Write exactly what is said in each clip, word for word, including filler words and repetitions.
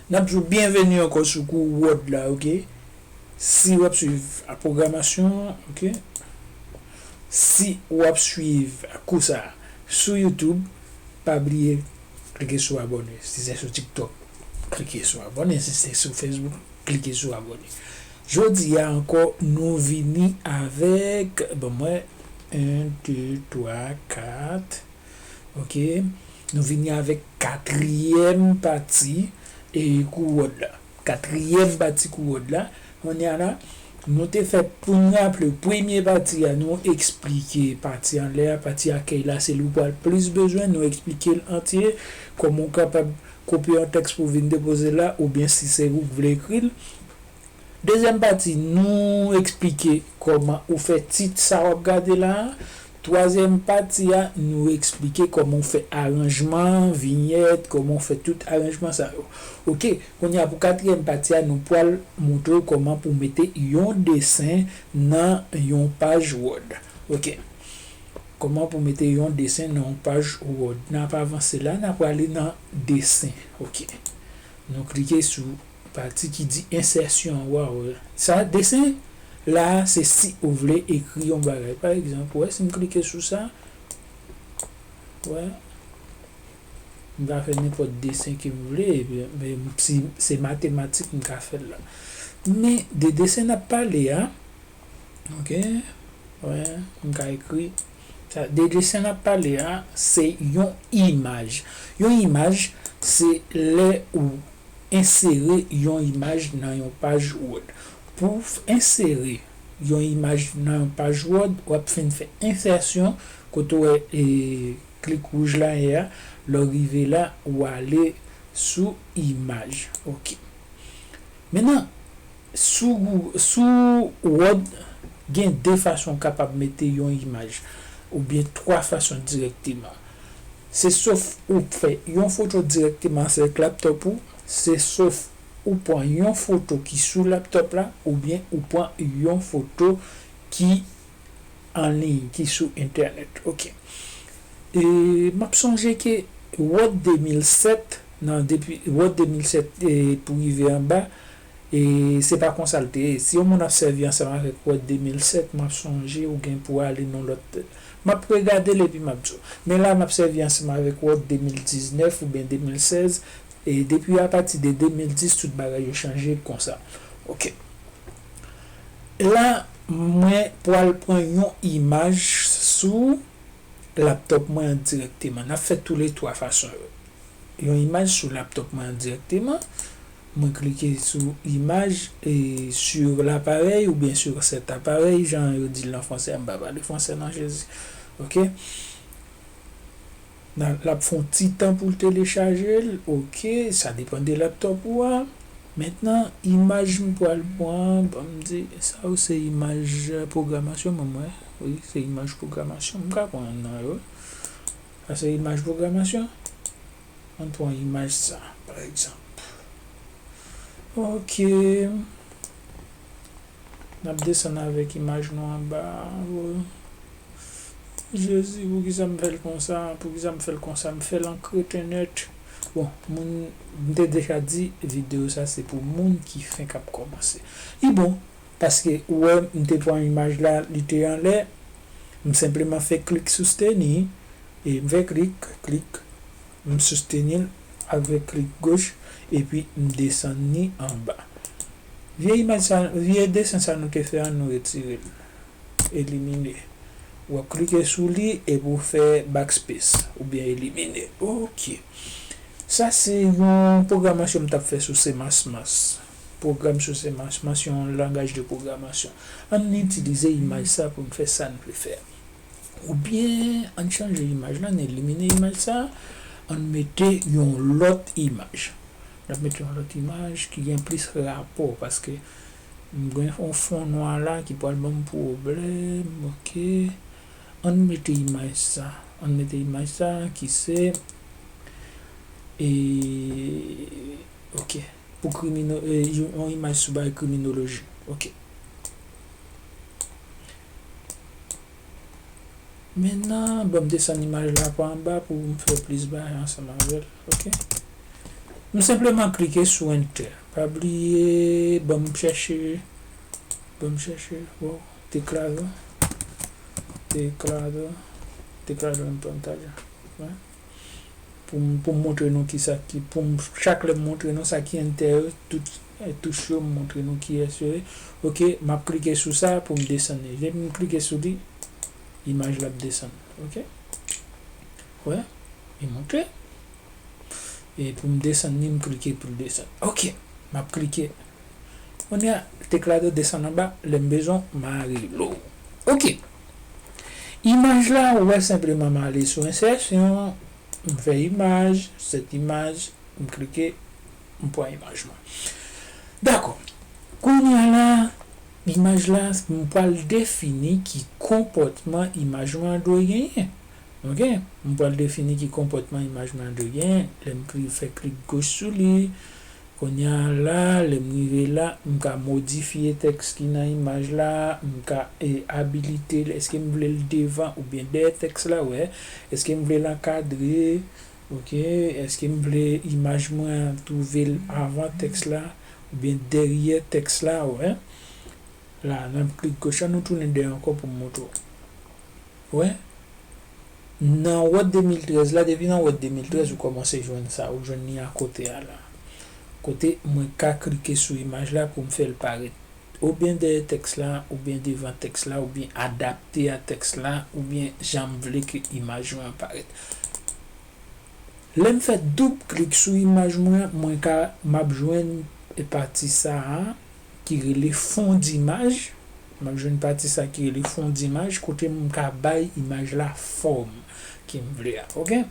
N ap di w byenveni ankò sou kou Word la, oke? Si w ap swiv pwogramasyon, oke? Si w ap swiv kou sa a sou YouTube, pa bliye klike sou abòne. Si se sou TikTok, klike sou abòne. Si se sou Facebook, klike sou abòne. Jodi a ankò, nou vini avèk, ban mwen, en, de, twa, kat, oke? Nou vini avèk katriyèm pati, e, kou Word la. Katriyèm pati kou Word la. Kounye a la, nou te fè, pou n raple, premye pati a, nou eksplike pati anlè a, pati akèy la, se li w pral plis bezwen, nou eksplike l antye, kòman w kapab kopye yon tèks pou vin depoze l la, oubyen si se ou k vle ekri l. Dezyèm pati, nou eksplike kòman ou fè tit sa w ap gade la a. Twazyèm pati a, nou eksplike kòman w fè aranjman, vinyèt, kòman w fè tout aranjman sa yo. Oke, kounye a pou katriyèm pati a, nou pral montre w kòman pou w mete yon desen nan yon paj Word. Oke. Kòman pou w mete yon desen nan yon paj Word. N ap avanse la, n ap prale nan desen. Oke. Nou klike sou pati ki di ensèsyon an, w a wè. Sa, desen la a, se si ou vle ekri yon bagay. Pa egzanp, w wè, si m klike sou sa, w wè, m ka fè nenpòt desen ke m vle, epi, men si se matematik, m ka fè l la. Men de desen n ap pale a, oke, wè, m ka ekri. Sa, de desen n ap pale a, se yon imaj. Yon imaj, se lè ou ensere yon imaj nan yon paj Word. Pou w f-, ensere yon imaj nan yon paj Word, w ap fin fè ensèsyon, kote w wè, e, klik wouj la ye a, lè w rive la, ou ale sou imaj. Oke. Mentnan, sou Gou-, sou Word, gen de fason w kapab mete yon imaj, oubyen twa fason dirèkteman. Se sof ou fè yon foto dirèkteman avèk laptop ou, se sof ou pran yon foto ki sou laptop la, oubyen ou pran yon foto ki an liy, ki sou entènèt. Oke. E m ap sonje ke Word de mil sèt, nan, depi Word de mil sèt, e pou rive anba, e se pa konsa l te ye. Si yon moun ap sèvi ansanm avèk Word de mil sèt, m ap sonje ou gen pou ale nan lòt. M ap regade l epi m ap di w. Men la, m ap sèvi ansanm avèk Word de mil diznèf oubyen de mil sèz, e depi apati de de mil dis, tout bagay yo chanje konsa. Oke. La, mwen pral pran yon imaj sou laptop mwen an dirèkteman. N ap fè toulètwa fason yo. Yon imaj sou laptop mwen an dirèkteman. Mwen klike sou imaj, e, sur l'appareil oubyen sur cet appareil, jan yo di l an fransè, m pa pale fransè non, Jezi. Oke? Nan, l ap fè yon ti tan pou l telechaje l. Oke, sa depann de laptop ou a. Mentnan, imaj m pral pran, ban m di, sa yo se imaj pwogramasyon, mwen, mwen. Wi, se imaj pwogramasyon. M ka pran nan yo. Sa se imaj pwogramasyon. Ann pran imaj sa, pa egzanp. Oke. N ap desann avèk imaj nou anba. Jezi, poukisa m fè l konsa? Poukisa m fè l konsa? M fè l an kreten nèt. Bon, moun, m te deja di, videyo sa se pou moun ki fenk ap kòmanse. Li bon, paske ou wè, m te pran imaj la, li te anlè. M senpleman fè klik sousteni, e m fè klik, klik, m sousteni l avèk klik goch, epi m desann li anba. Vye imaj sa, vye desen sa nou te fè an, nou retire l. Elimine. W ap klike sou li epi w fè backspace oubyen elimine. Oke. Sa se yon pwogramasyon m t ap fè sou C mas mas. Pwogram sou C mas mas, yon langaj de pwogramasyon. Ann itilize imaj sa pou n fè sa n vle fè. Oubyen, ann chanje imaj la, n elimine imaj sa, ann mete yon lòt imaj. N ap mete yon lòt imaj ki gen plis rapò, paske m gen yon fon nwa la ki pral ban m pwoblèm, oke. Ann mete imaj sa, ann mete imaj sa ki se, e, oke, pou krimino-, e, yon, yon imaj sou bagay kriminoloji, oke. Mentnan, ban m desann imaj la pa anba pou m fè plis bagay ansanm avè l, oke? M senpleman klike sou Enter. Pa bliye, ban m chèche, ban m chèche, bon, Teclado, Teclado, Teclado en pantalla. Wè. Pou m, pou m montre nou ki sa ki, pou m, chak lè m montre nou sa ki Enter yo, tout, eh, touch yo, m montre nou kiyès yo ye. Ok, m ap klike sou sa pou m desann li. Lè m klike sou li, imaj la ap desann. Ok? Wè, li monte. E pou m desann li, m klike pou l desann. Ok, m ap klike. Kounye a, Teclado desann anba, lè m bezwen, m a relo. Ok. Imaj la, ou wè senpleman m ale sou ensèsyon, m fè imaj, set imaj, m klike, m pran imaj mwen. Dakò. Kounye a la, imaj la, m pral defini ki konpòtman imaj mwen an dwe genyen. Ok? M pral defini ki konpòtman imaj mwen an dwe genyen. Lè m kli-, fè klik goch sou li, kounye a la, lè m rive la, m ka modifye tèks ki nan imaj la, m ka, e, abilite l, èske m vle l devan oubyen dèyè tèks la, wè. Èske m vle l ankadre, ok, èske m vle imaj mwen an twouve l avan tèks la oubyen dèyè tèks la, wè. La, nan klik goch la, nou tounen dèyè ankò pou m montre w. Wè? Nan Word de mil trèz la, depi nan Word de mil trèz, ou kòmanse jwenn sa, ou jwenn li akote a la. Kote mwen ka klike sou imaj la pou m fè l parèt oubyen dèyè tèks la, oubyen devan tèks la, oubyen adapte a tèks la, oubyen jan m vle ke imaj mwen an parèt. Lè m fè doub klik sou imaj mwen, mwen ka, m ap jwenn pati sa a ki rele fon dimaj. M ap jwenn pati sa ki rele fon dimaj, kote m ka bay imaj la fòm ke m vle a. Ok?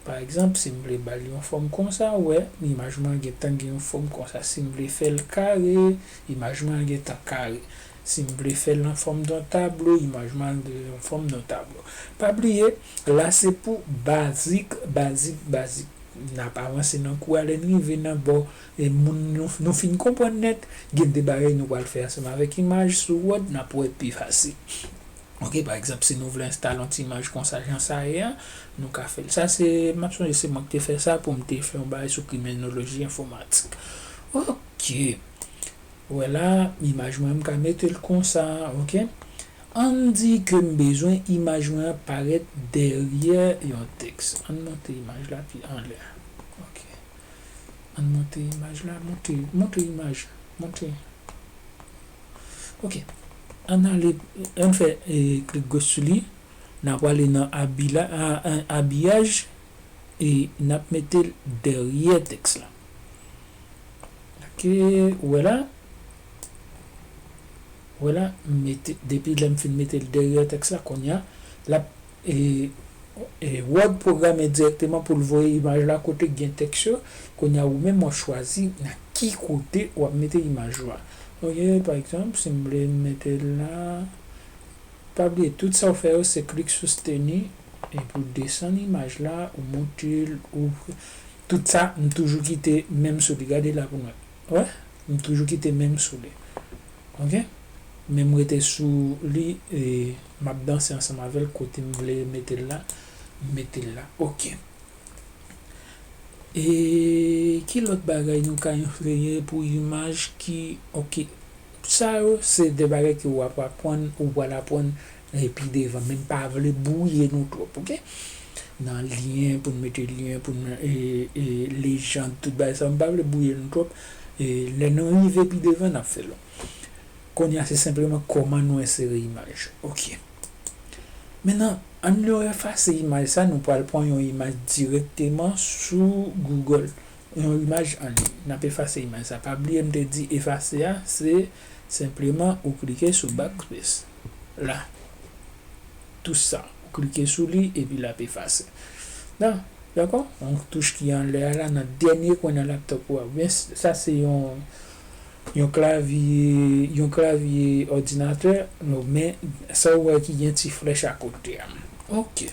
Pa egzanp, si m vle ba l yon fòm konsa, ou wè, imaj mwen an gentan gen yon fòm konsa. Si m vle fè l kare, imaj mwen an gentan kare. Si m vle fè l an fòm de yon tablo, imaj mwen an gen yon fòm de yon tablo. Pa bliye, la se pou bazik, bazik, bazik. N ap avanse nan kou a, lè n rive nan bò, e moun nou, nou fin konprann nèt, gen de bagay nou pral fè ansanm avèk imaj sou Word, n ap wè pi fasil. Ok, pa egzanp, si nou vle enstale yon ti imaj konsa, jan sa ye a, nou ka fè l. Sa se, m ap sonje se mwen ki te fè sa pou m te fè yon bagay sou kriminoloji enfòmatik. Ok. Wè la, imaj mwen, m ka mete l konsa, ok? Ann di ke m bezwen imaj mwen an parèt dèyè yon tèks. Ann monte imaj la pi anlè. Ok. Ann monte imaj la, monte, monte imaj, monte. Ok. Ann ale, ann fè, e, klik goch sou li. N a prale nan abi la, a, a, abiyaj, e n ap mete l dèyè tèks la. Ok, ou wè la. Ou wè la, m mete, depi lè m fin mete l dèyè tèks la, kounye a, l ap, e, e, Word pwograme dirèkteman pou l voye imaj la kote k gen tèks yo. Kounye a, ou menm w ap chwazi nan ki kote w ap mete imaj ou a. Ok, pa egzanp, si m vle mete l la, pa bliye, tout sa w fè yo, se klik sousteni, epi w desann imaj la, ou monte l, ou, tout sa, m toujou kite menm sou li. Gade la pou nou wè. Wè? M toujou kite menm sou li. Ok? Men m rete sou li, e m ap danse ansanm avè l kote m vle mete l la, m mete l la. Ok. E ki lòt bagay nou ka anseye pou imaj ki, ok, sa yo se de bagay ke w ap aprann, ou pral aprann, e, pi devan, men m pa vle bwouye nou twòp, ok? Nan lyen, pou n mete lyen, pou n, e, e, lejand, tout bagay sa, m pa vle bwouye nou twòp. E, lè nou rive pi devan, n ap fè l. Kounye a, se senpleman kòman nou ensere imaj. Ok. Mentnan, ann nou efase imaj sa, nou pral pran yon imaj dirèkteman sou Google. Yon imaj an liy. N ap efase imaj sa. Pa bliye m te di efase a, se senpleman ou klike sou backspace. La. Touch sa. Ou klike sou li, epi l ap efase. La. Dakò? Yon touch ki anlè a la, nan dènye kwen nan laptop ou a. Oubyen s-, sa se yon, yon klavye, yon klavye òdinatè, non, men sa ou wè ki gen ti flèch akote a. Ok.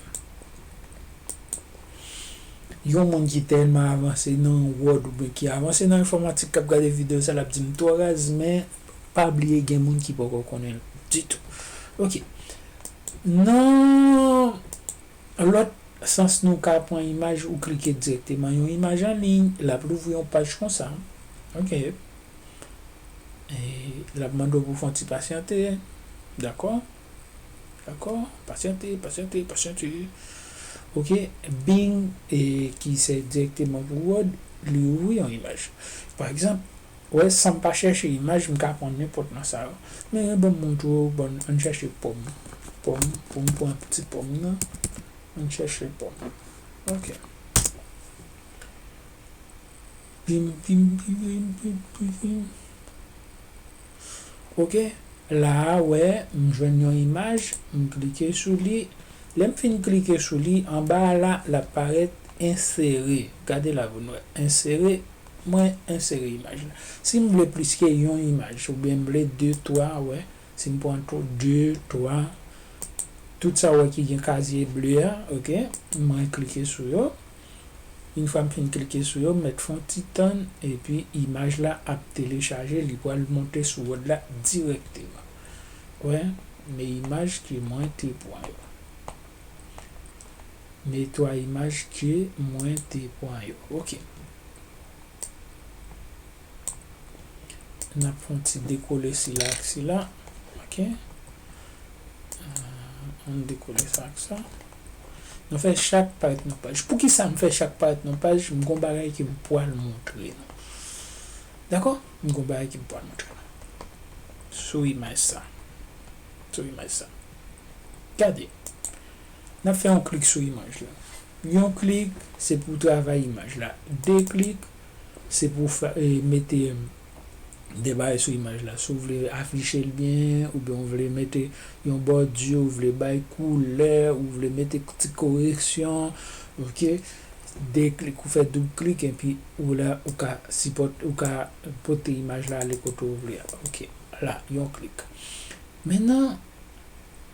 Yon moun ki tèlman avanse nan Word oubyen ki avanse nan enfòmatik k ap gade videyo sa, l ap di m twò raz, men pa bliye gen moun ki poko konnen l ditou. Ok. Nan lòt, sans nou ka pran imaj, ou klike dirèkteman yon imaj an liy, l ap louvri yon paj konsa. Ok. E l ap mande w pou fè yon ti pasyante. Dakò? Dakò? Pasyante, pasyante, pasyante. Ok. Bing, e ki se dirèkteman pou Word, li ouvri yon imaj. Pa egzanp, wè, san m pa chèche imaj, m ka pran nenpòt nan sa yo. Men, ban m montre w, bon, ann chèche pòm. Pòm, pou m pran ti pòm nan. Ann chèche pòm. Ok. Pim, pim, pim, pim, pim, pim, pim. Ok. La a, wè, m jwenn yon imaj, m klike sou li. Lè m fin klike sou li, anba a la, l ap parèt ensere. Gade la pou n wè. Ensere, mwen ensere imaj la. Si m vle plis ke yon imaj, oubyen m vle de, twa, wè. Si m pran tou de, twa, tout sa w wè ki gen kazye ble a, ok, mwen klike sou yo. Yon fwa m fin klike sou yo, m mèt fè yon ti tann, epi imaj la ap telechaje, li pral monte sou Word la dirèkteman. Wè, men imaj ke mwen te pran yo. Men twa imaj ke mwen te pran yo. Ok. N ap fè yon ti dekole sila ak sila. Ok. Euh, ann dekole sa ak sa. Nou fè chak parèt nan paj. Poukisa m fè chak parèt nan paj? M gon bagay ke m pral montre nou. Dakò? M gon bagay ke m pral montre nou. Sou imaj sa. Sou imaj sa. Gade. N ap fè yon klik sou imaj la. Yon klik, se pou travay imaj la. De klik, se pou fè, e, mete, em, de bagay sou imaj la. Si w vle afiche l byen, oubyen w vle mete yon bòdi, w vle bay koulè, w vle mete ti koreksyon, ok? De klik, ou fè doub klik, epi ou la, ou ka sipòt, ou ka pote imaj la ale kote w vle a. Ok, la, yon klik. Mentnan,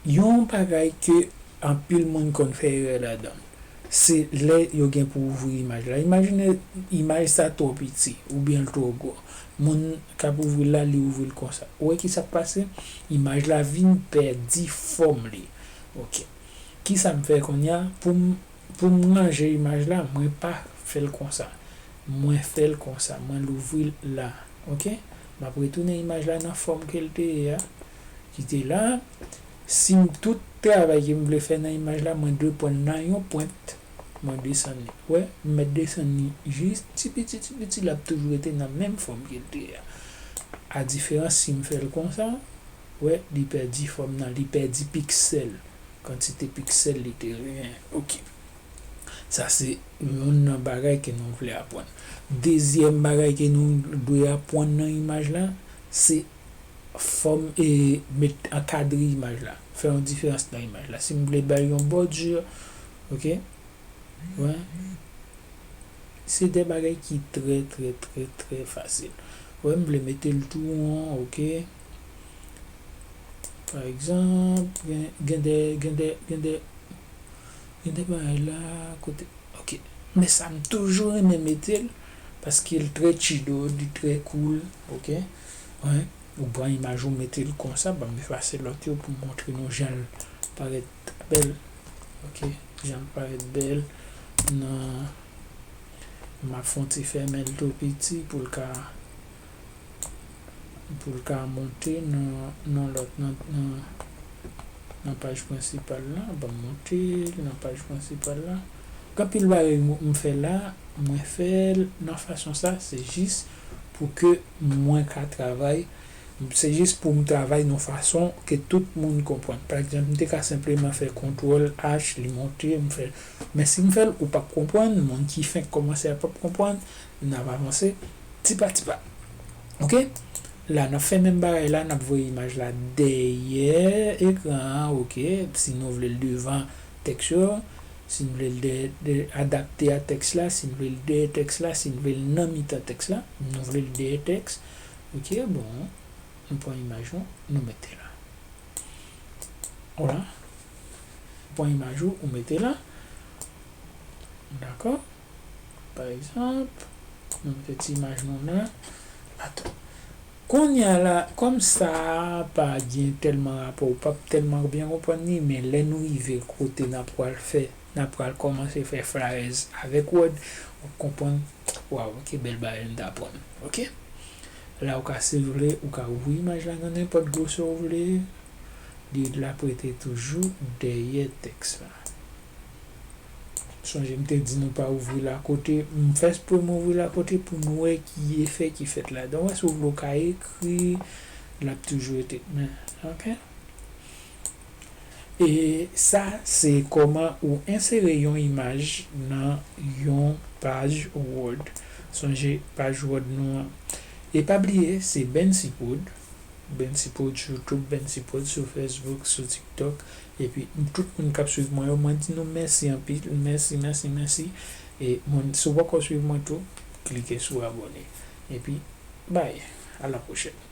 yon bagay ke anpil moun konn fè erè ladan l, se lè yo gen pou ouvri imaj la. Imajine imaj sa twò piti, oubyen l twò gwo. Moun k ap ouvri l la, li ouvri l konsa. Ou wè ki sa k pase? Imaj la vin pèdi fòm li. Ok. Ki sa m fè kounye a? Pou m, pou m ranje imaj la, mwen pa fè l konsa. Mwen fè l konsa. Mwen louvri l la. Ok? M ap retounen imaj la nan fòm ke l te ye a, ki te la. Si m, tout travay ke m vle fè nan imaj la, mwen dwe pran nan yon pwent, mwen desann li. Wè, m mèt desann li jis ti piti, ti piti, l ap toujou rete nan menm fòm ke l te ye a. A diferans si m fè l konsa, wè, li pèdi fòm nan, li pèdi piksèl, kantite piksèl li te genyen. Ok. Sa se youn nan bagay ke nou vle aprann. Dezyèm bagay ke nou dwe aprann nan imaj la, se fòm e met, ankadre imaj la. Fè yon diferans nan imaj la. Si m vle bay yon bòdi, ok? Wè. Se de bagay ki trè, trè, trè, trè fasil. Wè, m vle mete l tou won, ok? Pa egzanp, gen, gen de, gen de, gen de, gen de bagay la, kote, ok. Men sa, m toujou renmen mete l, paske l trè chido, li trè cool, ok? Wè. Ou pran imaj ou mete l konsa, ban m efase lòt yo pou m montre nou jan l parèt bèl. Ok, jan l parèt bèl nan, m ap fè yon ti fèmen l tou piti pou l ka, pou l ka monte nan, nan lòt, nan, nan, nan paj prensipal la. Ban m monte l nan paj prensipal la. Gen anpil bagay m, m fè la, mwen fè l nan fason sa, se jis pou ke mwen ka travay, se jis pou m travay nan fason ke tout moun konprann. Pa egzanp, m te ka senpleman fè kontwòl H, li monte, m fè. Men si m fè l, ou p ap konprann, moun ki fenk kòmanse a p ap konprann, n ap avanse ti pa ti pa. Ok? La, n ap fè menm bagay la, n ap voye imaj la dèyè ekran an, ok? Si nou vle l devan tèks yo, si n vle l dèyè, dèyè, adapte a tèks la, si n vle l dèyè tèks la, si n vle l nan mitan tèks la, nou vle l dèyè tèks. Ok, bon, nou pran imaj nou, nou mete la. Vwala. Ou pran imaj ou, ou mete la. Dakò? Pa egzanp, nou mete ti imaj nou la. Atann. Kounye a la, kòm sa a pa gen tèlman rapò, ou p ap tèlman byen konprann li, men lè nou rive kote n ap pral fè N ap pral kòmanse fè flyers avèk Word. W ap konprann, waw, ki bèl bagay n t aprann. Oke? La, ou ka, si w vle, ou ka ouvri imaj la nan nenpòt gwosè w vle. Li ap rete toujou dèyè tèks la. Sonje, m te di nou pa ouvri l akote. M fè espre m ouvri l akote pou nou wè ki efè ki fèt ladan. Ou wè, si w vle, ou ka ekri, l ap toujou rete. Men, oke? E sa, se kòman ou ensere yon imaj nan yon paj Word. Sonje, paj Word nou an. E pa bliye, se Bensi Prod. Bensi Prod sou YouTube, Bensi Prod sou Facebook, sou TikTok. Epi, tout moun k ap swiv mwen yo, mwen di nou mèsi anpil. Mèsi, mèsi, mèsi. E moun, si w poko swiv mwen tou, klike sou abòne. Epi, bay, a la pwochèn.